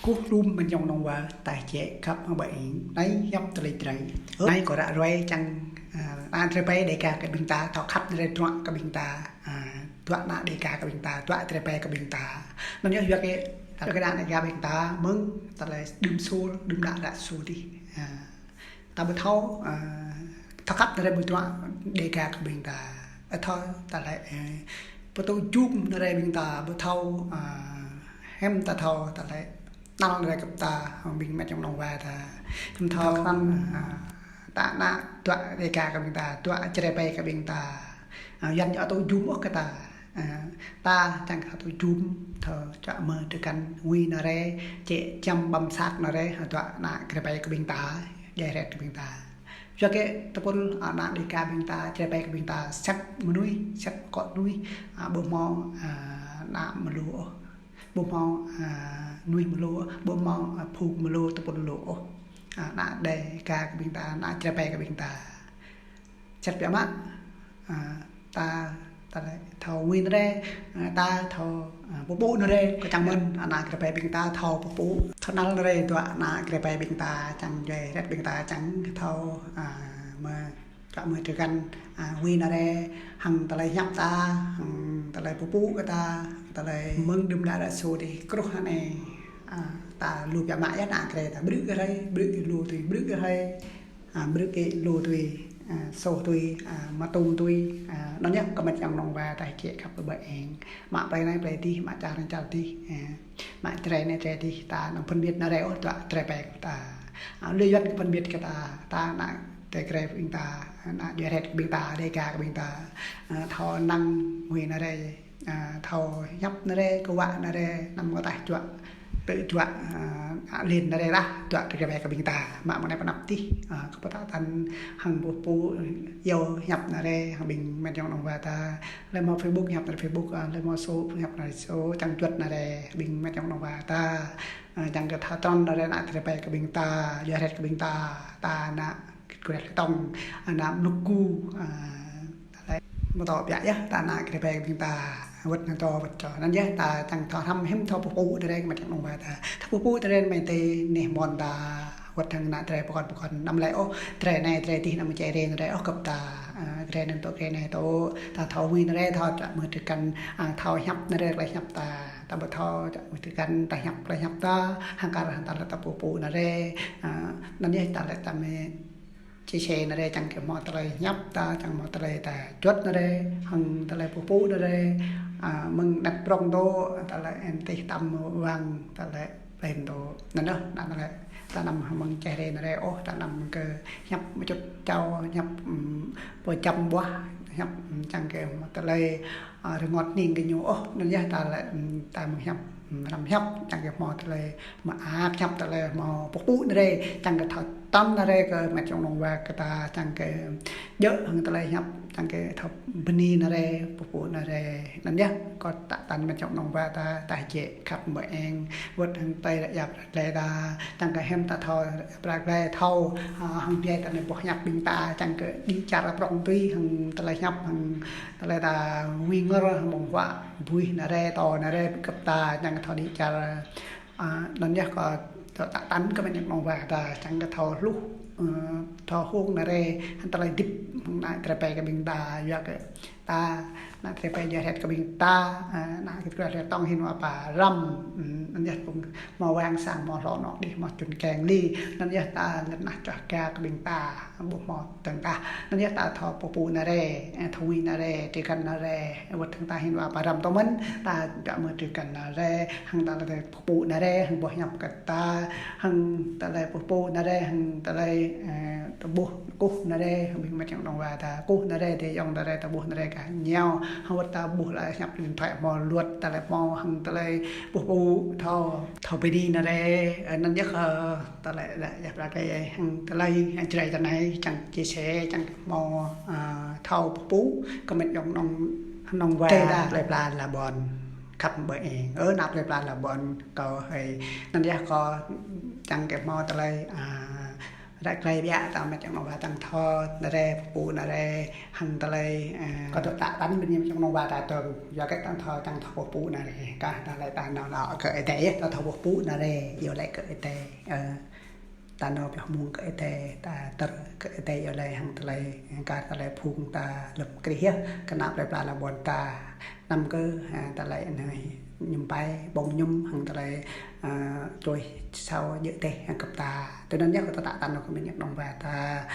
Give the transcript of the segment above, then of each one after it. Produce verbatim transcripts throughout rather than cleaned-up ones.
Kơkuh lŏm mơ̆n ayŏng nong wa, ta jĕ khăp hăng ƀơi eng. Anai hiăp tơlơi drơi. Anai kâo ră ruai čang, a, ană drơi ƀai Dêga kơ ƀing ta, thâo khăp drơi truă kơ ƀing ta, a, truă ană Dêga kơ ƀing ta, truă drơi ƀai kơ ƀing ta. Anŭn yơh yua kơ, kơ ană Dêga ƀing ta, mơ̆ng tơlơi đưm sôl, đưm đă ră sôl dih. A, ta ƀu thâo, a, thâo khăp drơi ƀu truă Dêga kơ ƀing ta. A, thâo tơlơi, a, pơtŭ jum drơi ƀing ta, ƀu thâo, a, hiư̆m ta thâo tơlơi năl drơi kơ ta, hăng ƀing met ayŏng nong wa ta. Hiư̆m thâo, a, ta ană truă Dêga kơ ƀing ta, truă drơi ƀai kơ ƀing ta. A, Yuan djơ̆ tŭ jum ôh kơ ta. A, ta čang kơ tŭ jum, thâo čuă mơ̆ tơkăn, wĭ nao rai, čĕ čăm ƀăm sat nao rai, hăng truă ană drơi ƀai kơ ƀing ta, djai hret kơ ƀing ta. Yua kơ tơpul, a, ană Dêga ƀing ta, drơi ƀai kơ ƀing ta, sĕp mơnuih, sĕp kŏ mơnuih, a, ƀu hmâo, a, ană mơlô ôh. Ƀu hmâo, a, mơnuih mơlô, ƀu hmâo, a, phung mơlô tơpul mơlô ôh. A, ană Dêga kơ ƀing ta, ană drơi ƀai kơ ƀing ta. Sĕp biă mă, a, ta, ta lĕ thâo wĭ nao rai, a, ta thâo, a, pơpŭ nao rai, kơ čang mơ̆n, ană drơi ƀai ƀing ta thâo pơpŭ, thâo năl nao rai, truă ană drơi ƀai ƀing ta, čang djai hret ƀing ta, čang thâo, a, mơ̆, čuă mơ̆ tơkăn, a, wĭ nao rai, hăng tơlơi hiăp ta, hăng tơlơi pơpŭ kơ ta, tơlơi mơ̆ng đưm đă ră sôl dih, kruh hăng anai, a, ta lu biă mă yơh ană drơi ta, brư̆ kơ hrơi, brư̆ kơ lu tui, brư̆ kơ hrơi. A, brư̆ kơ lu tui, a, soh tui, a, mơtum tui, a, anŭn yơh kơ met ayŏng nong wa ta jĕ khăp ƀơi eng. Mă plei anai plei dih, mă čar anai čar dih, a, mă drơi anai drơi dih, ta anăm phân biệt nao rai ôh, truă drơi ƀai kơ ta. A, lui Yuan kơ phân biệt kơ ta, ta ană drơi ƀai kơ ƀing ta, ană djai hret kơ ƀing ta, Dêga kơ ƀing ta, a, thâo năng wĭ nao rai. A, thâo hiăp nao rai, kơwă nao rai, anăm kơ tah čuă, tơ čuă, a, a, lin nao rai lah, čuă kơ drơi ƀai kơ ƀing ta, mă mơ̆ng anai pơ anăp dih, a, kơ pơtă tăn hăng pơpŭ, iâu hiăp nao rai, hăng ƀing met ayŏng nong wa ta, lĕ hmâo Facebook hiăp nao rai Facebook, a, lĕ hmâo số hiăp nao rai số, čang čuăt nao rai, ƀing met ayŏng nong wa ta, a, čang kơ thâo trăn nao rai ană drơi ƀai kơ ƀing ta, djai hret kơ ƀing ta, ta ană kit kuret kơtong, ană mluk ku, a, Tơlơi mơ̆ tŏ biă yơh, ta ană drơi ƀai ƀing ta, wơ̆t hăng tŏ wơ̆t čô. Anŭn yơh, ta čang thâo hrăm hiư̆m thâo pơpŭ drơi kơ met ayŏng nong wa ta. Thâo pơpŭ drơi mơ̆ tơ neh mon ta, wơ̆t hăng ană drơi pơkŏn pơkŏn, anăm lĕ ôh, drơi anai, drơi dih, anăm čĕ rai nao rai ôh kơ ta, a, drơi anŭn tŏ, drơi anai tŏ, ta thâo wĭ nao rai, thâo čuă mơ̆ tơkăn, a, thâo hiăp nao rai, tơlơi hiăp ta, ta ƀu thâo čuă mơ̆ tơkăn, ta hiăp, tơlơi hiăp ta, hăng kar hăng ta lĕ ta pơpŭ nao rai, a, anŭn yơh ta lĕ ta mơ̆ chia sẻ nao rai čang kơ hmâo tơlơi hiăp ta, čang hmâo tơlơi ta čuăt nao rai, hăng tơlơi pơpŭ nao rai, a, mơ̆ng anet prŏng tŏ, tơlơi en tih tam wang, tơlơi plen tŏ. Anŭn yơh, anŭn lĕ, ta anăm mơ̆ng čĕ rai nao rai ôh, ta anăm kơ hiăp mơčŭt čâo, hiăp, ưm, pơčăm ƀuah, hiăp, ưm, čang kơ hmâo tơlơi, a, rơngot hning kơ ñu ôh, anŭn yơh ta lĕ, ưm, ta mơ̆ng hiăp, ưm, hrăm hiăp, čang kơ hmâo tơlơi mơak hiăp, tơlơi hmâo pơpŭ nao rai, čang kơ thâo trăn nao rai kơ met ayŏng nong wa kơ ta, čang kơ djơ̆ hăng tơlơi hiăp, čang kơ thâo bơni nao rai, pơpŭ nao rai. Anŭn yơh, kâo pơtă tăn met ayŏng nong wa ta, ta jĕ khăp ƀơi eng, wơ̆t hăng tơlơi ră yap ră glai ta, čang kơ hiư̆m ta thâo ră yap ră glai thâo, a, hăng biă tơlơi boh hiăp ƀing ta, čang kơ đĭ čar prŏng tui, hăng tơlơi hiăp, hăng tơlơi ta wĭ ngor, hăng ƀơ̆ng huă, buih nao rai, tŏ nao rai, kơp ta, čang kơ thâo đĭ čar, a, anŭn yơh kâo pơtă tăn kơ met ayŏng nong wa ta, čang kơ thâo hluh, ơ, thâo hông nao rai, hăng tơlơi hơdip, hăng ană drơi ƀai kơ ƀing ta, yua kơ ta, ană drơi ƀai djai hret kơ ƀing ta, a, ană kit kuret kơtong hin wa pa răm, ưm, anŭn yơh pơ̆ng hmâo wang sang, hmâo hlŏ anŏ dih, hmâo čun keng li, anŭn yơh ta lĕ ană čuah ka kơ ƀing ta, ƀu hmâo tơ̆ng tah, anŭn yơh ta thâo pơpŭ nao rai, a, thâo wĭ nao rai, tơkăn nao rai, wơ̆t hăng ta hin wa pa răm tŏ mơ̆n, ta čuă mơ̆ tơkăn nao rai, hăng ta lĕ pơpŭ nao rai, hăng boh hiăp kơ ta, hăng tơlơi pơpŭ nao rai, hăng tơlơi, ơ, ta ƀuh kơkuh nao rai, hăng ƀing met ayŏng nong wa ta kơkuh nao rai, tơ ayŏng ta rai, ta ƀuh nao rai gah ñu, hăng wơ̆t ta ƀuh lĕ hiăp điện thoại hmâo luật, ta lĕ hmâo hăng tơlơi pơpŭ thâo, thâo bơni nao rai, ơ, anŭn yơh, ơ, tơlơi lĕ yap ră glai, hăng tơlơi, hăng drơi tơ anai, čang chia sẻ, čang hmâo, ơ, thâo pơpŭ kơ met ayŏng nong, nong wa. Tơdah plơi pla la ƀôn khăp ƀơi eng. Ơ, ană plơi pla la ƀôn kâo hơi. Anŭn yơh kâo čang kơ hmâo tơlơi, a, Ră klei biă ta met čang nong wa čang thâo nare pơpŭ nare hăng tơlơi, ơ, kơ tơtă tăn bơni met čang nong wa ta tơm. Yua kơ čang thâo čang thâo pơpŭ nare. Kah tơlơi ta nao nao kơ Ơi Adai, ta thâo pơpŭ nare, yua lĕ kơ Ơi Adai, ơ, ta nao pioh mơ̆ng kơ Ơi Adai, ta tơr kơ Ơi Adai yua lĕ hăng tơlơi, kah tơlơi phung ta lơ̆m Krist yơh, kơnăl plơi pla lăm ƀôn ta. Năm kơ, ơ, tơlơi anai, ñum pai, ƀong ñum, hăng tơlơi, ơ, čuih sao jơ̆ teh, hăng kơp ta. Tui anŭn yơh kơ tơtă tăn kơ met čang nong wa ta,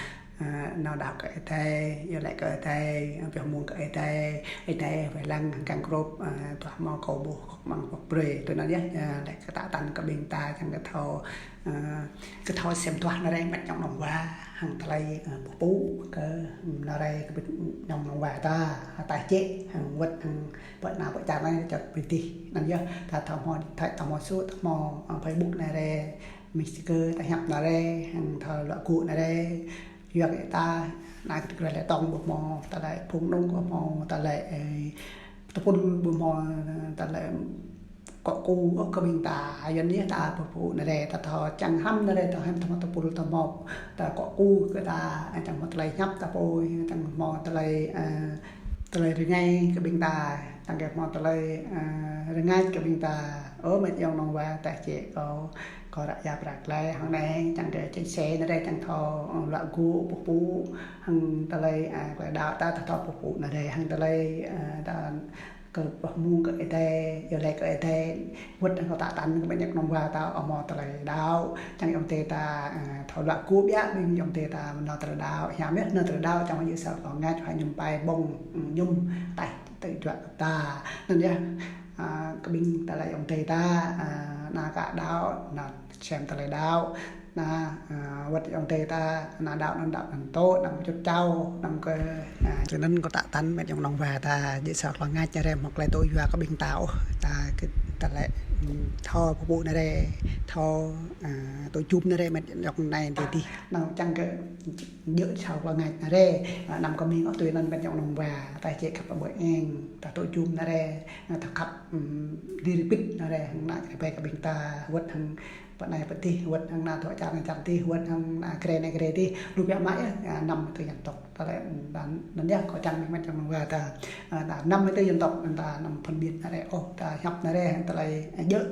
ơ, nao đaŏ kơ Ơi Adai, yua lĕ kơ Ơi Adai, pioh mơ̆ng kơ Ơi Adai, Ơi Adai wai lăng hăng kăng krôp, ơ, tuah hmâo kâo ƀuh, kŏk măng pŏk brơi. Tui anŭn yơh, ơ, lĕ kơ tơtă tăn kơ ƀing ta, čang kơ thâo, ơ, kơ thâo sem tuah nare met čang nong wa, hăng tơlơi, ơ, pơpŭ kơ nare kơ met čang nong wa ta, ta čĕ, hăng wơ̆t hăng pơ anai pơ čar anai čar pơtih. Anŭn yơh, ta thâo hmâo điện thoại, ta hmâo số, ta hmâo, ơ, Facebook nare, Messenger, ta hiăp nare, hăng thâo luă gŭ nare. Yua kơ ta, anai kơ tơlơi lĕ tong ƀu hmâo, tơlơi phung nong ƀu hmâo, tơlơi, ơ, tơpul ƀu hmâo, tơlơi kŏ ku, ơ, kơ ƀing ta, yua anai ta pơpŭ nare, ta thâo čang hăm nare, ta hăm ta hmâo tơpul ta hmâo, ta kŏ ku kơ ta, čang hmâo tơlơi hiăp ta pô, čang hmâo tơlơi, ơ, tơlơi rơngai kơ ƀing ta, čang kơ hmâo tơlơi, ơ, rơngai kơ ƀing ta. Ơ, met čang nong wa ta čĕ kâo, kâo ră ia prăk lĕ hăng anai, čang kơ chia sẻ nare, čang thâo, ơ, luă gŭ pơpŭ, hăng tơlơi, ơ, tơlơi đaŏ ta, ta thâo pơpŭ nare, hăng tơlơi, ơ, ta kơ pioh mơ̆ng kơ Ơi Adai, yua lĕ kơ Ơi Adai, wơ̆t hăng kơ tơtă tăn kơ met čang nong wa ta, ơ, hmâo tơlơi đaŏ, čang ayŏng adơi ta, ơ, thâo luă gŭ biă, ƀing ayŏng adơi ta mơ̆n nao tơlơi đaŏ, hiam yơh nao tơlơi đaŏ, čang yơh sa klong ngă, čang yơh ñum pai ƀong, ơ, ñum, taih, tơlơi juă kơ ta, anŭn yơh, ơ, kơ ƀing tơlơi ayŏng adơi ta, ơ, nao kơ đaŏ, nao sem tơlơi đaŏ, nao, ơ, wơ̆t ayŏng adơi ta, nao đaŏ anŭn đaŏ anŭn tŏ, năm čut čao, năm kơ, ơ, tui anŭn kơ tơtă tăn met čang nong wa ta, jơ̆ sa klong ngă čang rem hŏk lĕ tui yua kơ ƀing ta ôh, ta kơ, tơlơi, ơ, thâo pơpŭ nare, thâo, ơ, tui čum nare met čang nong anai tơtih. Nao čang kơ jơ̆ sa klong ngă nare, ơ, năm kơ mĭn ôh tui anŭn met čang nong wa, ta čĕ khăp ƀơi eng, ta tui čum nare, ơ, ta khăp, ơ, diri pit nare, hăng ană kơ ƀing ta, wơ̆t hăng pơ anai pơtih, wơ̆t hăng ană tŏ čar anai čar tih, wơ̆t hăng ană gre anai gre tih, lu biă mă yơh, ơ, năm tơ dân tộc. Tơlơi, ơ, anŭn yơh kâo čang met čang nong wa ta, ơ, ta năm tơ dân tộc, ta năm phân biệt nare, ôh, ta hiăp nare, tơlơi, ơ, jơ̆,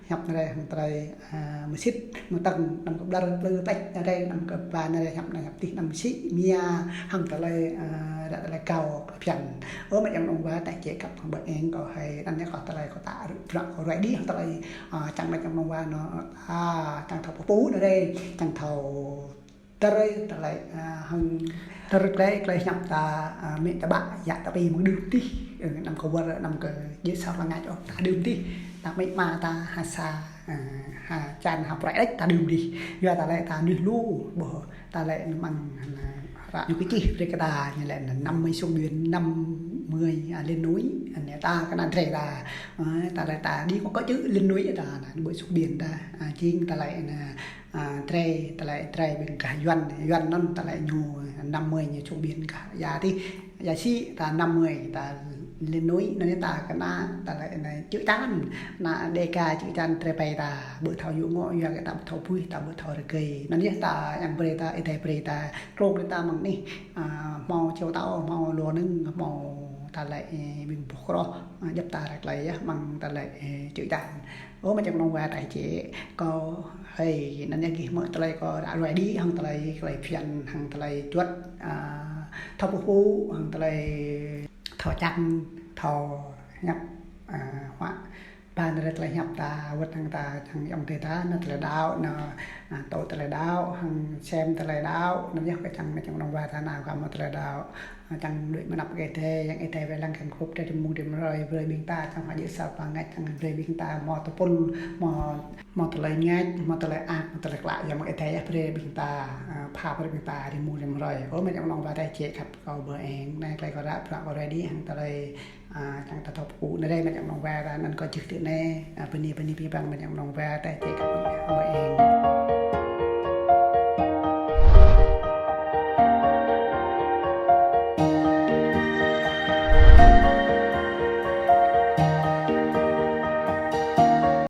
hiăp nare, hăng tơlơi, ơ, mơsĭt, mơtăng, năm kơ ƀlŏr, plư, pĕč, nare, năm kơ ba, nare, hiăp, nare, hiăp tih, năm sĭ, mia, hăng tơlơi, ơ, ră tơlơi kâo, phiăn. Ơ, met čang nong wa, ta čĕ khăp hăng ƀơi eng kâo hơi, anŭn yơh kâo tơlơi kâo ta ră, ră, kâo ruai đĭ, hăng tơlơi, ơ, čang met čang nong wa nao, ơ, čang thâo pơpŭ nare, čang thâo tơrơi, tơlơi, ơ, hăng tơrơi klei, klei hiăp ta, ơ, mĭn ta ƀă, yă ta pi mơ̆ng đưm tih, ơ, năm kơ wơr, năm kơ jơ̆ sa klong ngă ôh, ta đưm tih, ta mĭn mă ta ha sa, ơ, ha čan, ha prăk đĕč ta đưm tih, yua tơlơi ta nuih lu, ƀuh, tơlơi mơ̆ng, ơ, ră ñu kơ čih, brơi kơ ta, ñu lĕ năm mươi xuống biển, năm mươi, ơ, lên núi, anŭn ta kơ ană drơi ta, ơ, tơlơi ta đĭ kơ kơ chữ lên núi ta, anŭn ƀơi xuống biển ta, ơ, jing tơlơi anŭn, ơ, drơi, tơlơi drơi ƀing gah Yuan, Yuan anŭn tơlơi ñu năm mươi ñu čŭk ƀing gah ia tih, ia sĭ ta năm mươi ta lên núi, anŭn ta kơ ană tơlơi anŭn chữ čan, ană Đêga chữ čan drơi ƀai ta, ƀu thâo yŭ ngŏ, yua kơ ta ƀu thâo pui, ta ƀu thâo rơgơi. Anŭn yơh ta yang brơi ta, Ơi Adai brơi ta, klông brơi ta mơ̆ng anih, ơ, hmâo čiu tao, hmâo lu nưng, hmâo tơlơi, ơ, ƀing boh kroh, ơ, djŏp ta ră klei yơh, mơ̆ng tơlơi, ơ, chữ čan. Ơ, met čang nong wa ta čĕ, kâo hơi, anŭn yơh gih mơ̆ tơlơi kâo ră ruai đĭ, hăng tơlơi, tơlơi phiăn, hăng tơlơi juăt, ơ, thâo pơpŭ, hăng tơlơi thâo čang, thâo hiăp, ơ, huă. Ba nare tơlơi hiăp ta, wơ̆t hăng ta, hăng ayŏng adơi ta, nao tơlơi đaŏ, nao, ơ, tui tơlơi đaŏ, hăng sem tơlơi đaŏ, anŭn yơh kơ čang met čang nong wa ta nao kơ hmâo tơlơi đaŏ. Ơ, čang đuaĭ mơnăp kơ Ơi Adai, yang Ơi Adai wai lăng kơ krôp drơi rĭm mông rĭm hrơi, brơi ƀing ta, čang hmâo jơ̆ sa klong ngă, čang brơi ƀing ta, hmâo tơpul, hmâo, hmâo tơlơi ngă, hmâo tơlơi ak, hmâo tơlơi klă, yang mơ̆ng Ơi Adai yơh brơi ƀing ta, ơ, pha brơi ƀing ta rĭm mông rĭm hrơi. Ơ, met čang nong wa ta čĕ khăp kâo ƀơi eng, anai klei kâo ră, prăk kâo ruai đĭ, hăng tơlơi, ơ, čang ta thâo pơpŭ nare, met čang nong wa ta anŭn kâo čih tui anai, ơ, bơni, bơni, bơni abih bang met čang nong wa ta čĕ khăp kâo ƀơi eng.